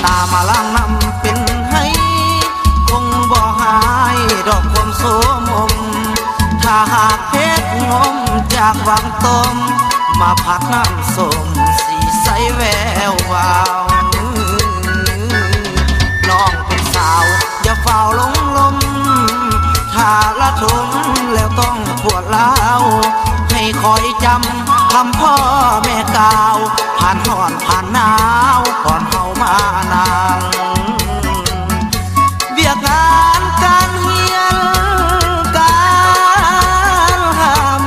ຕາມາລ້າງນ້ຳເປັນໄຮ ຄົງບໍ່ຫາຍດອກຄວາມໂສມມ. ຖ້າຫາກເພັດງົມຈາກວັງຕົມ ມາພັດນ້ຳສົ້ມ ສີໃສແວວວາວ. ນ້ອງເປັນສາວຢ່າຟ້າວຫຼົງຫຼົມ ຖ້າລະທົມແລ້ວຕ້ອງປວດຮ້າວ ໃຫ້ຄອຍຈຳຄຳພໍ່ແມ່ກ່າວ ຜ່ານຮ້ອນຜ່ານໜາວ ກ່ອນເຮົາມານາງ. ວຽກງານການຮຽນການຮ່ຳ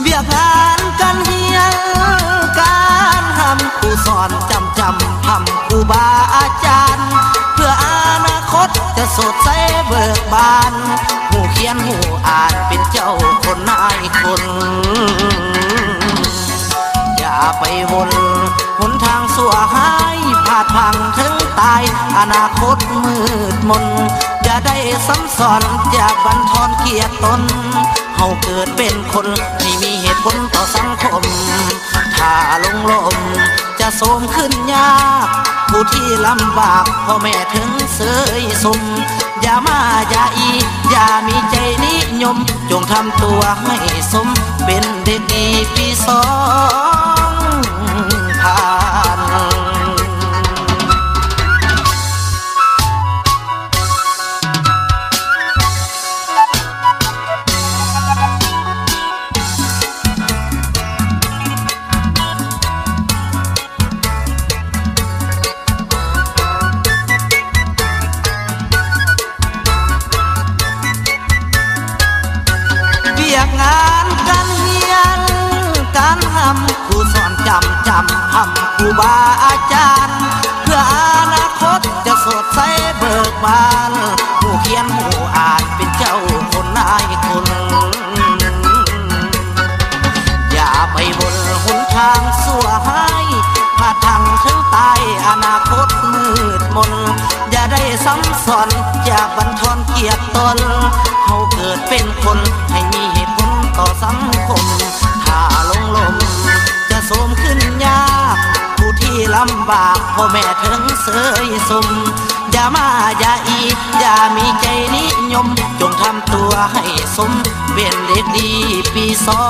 ວຽກງານການຮຽນການຮ່ຳ ຄູສອນຈຳຈຳພ່ຳ ຄູບາອາຈານ ເພື່ອອະນາຄົດຈະສົດໃສເບີກບານ ຮູ້ຂຽນຮູ້ອ່ານເປັນເຈົ້າຄົນນາຍຄົນ. ຢ່າໄປວົນຫົນທາງຊົ່ວຮ້າຍ ພາດພັງເຖິງຕາຍ ອະນາຄົດມືດມົນ. ຢ່າໄດ້ຊ້ຳຊ້ອນຢ່າບັນທອນກຽດຕົນ ເຮົາເກີດເປັນຄົນໃຫ້ມີເຫດຜົນຕໍ່ສັງຄົມ. ຖ້າຫຼົງຫຼົມຈະໂສມຂຶ້ນຍາກ ຜູ້ທີ່ລຳບາກພໍ່ແມ່ເຖິງເຊີຍຊົມ. ຢ່າມາຢາອີ ຢ່າມີໃຈນິຍົມ ຈົ່ງທຳຕົວໃຫ້ສົມ ເປັນເດັກດີປີສອງຜ່ານ. ວຽກງານການຮຽນການຮ່ຳ ຄູສອນຈຳຈຳພ່ຳຄູບາອາຈານ ເພື່ອອະນາຄົດຈະສົດໃສເບີກບານ ຮູ້ຂຽນຮູ້ອ່ານເປັນເຈົ້າຄົນນາຍຄົນ. ຢ່າໄປວົນຫົນທາງຊົ່ວຮ້າຍ ພາດພັງເຖິງຕາຍ ອະນາຄົດມືດມົນ. ຢ່າໄດ້ຊ້ຳຊ້ອນ ຢ່າບັນທອນກຽດຕົນ ເຮົາເກີດເປັນຄົນໃຫ້ມີເຫດຜົນຕໍ່ສັງຄົມ. ຖ້າຫຼົງຫຼົມຈະໂສມຂຶ້ນຍາກ ຜູ້ທີ່ລຳບາກພໍ່ແມ່ເຖິງເຊີຍຊົມ. ຢ່າມາຢາອີ ຢ່າມີໃຈນິຍົມ ຈົ່ງທຳຕົວໃຫ້ສົມ ເປັນເດັກດີປີສອ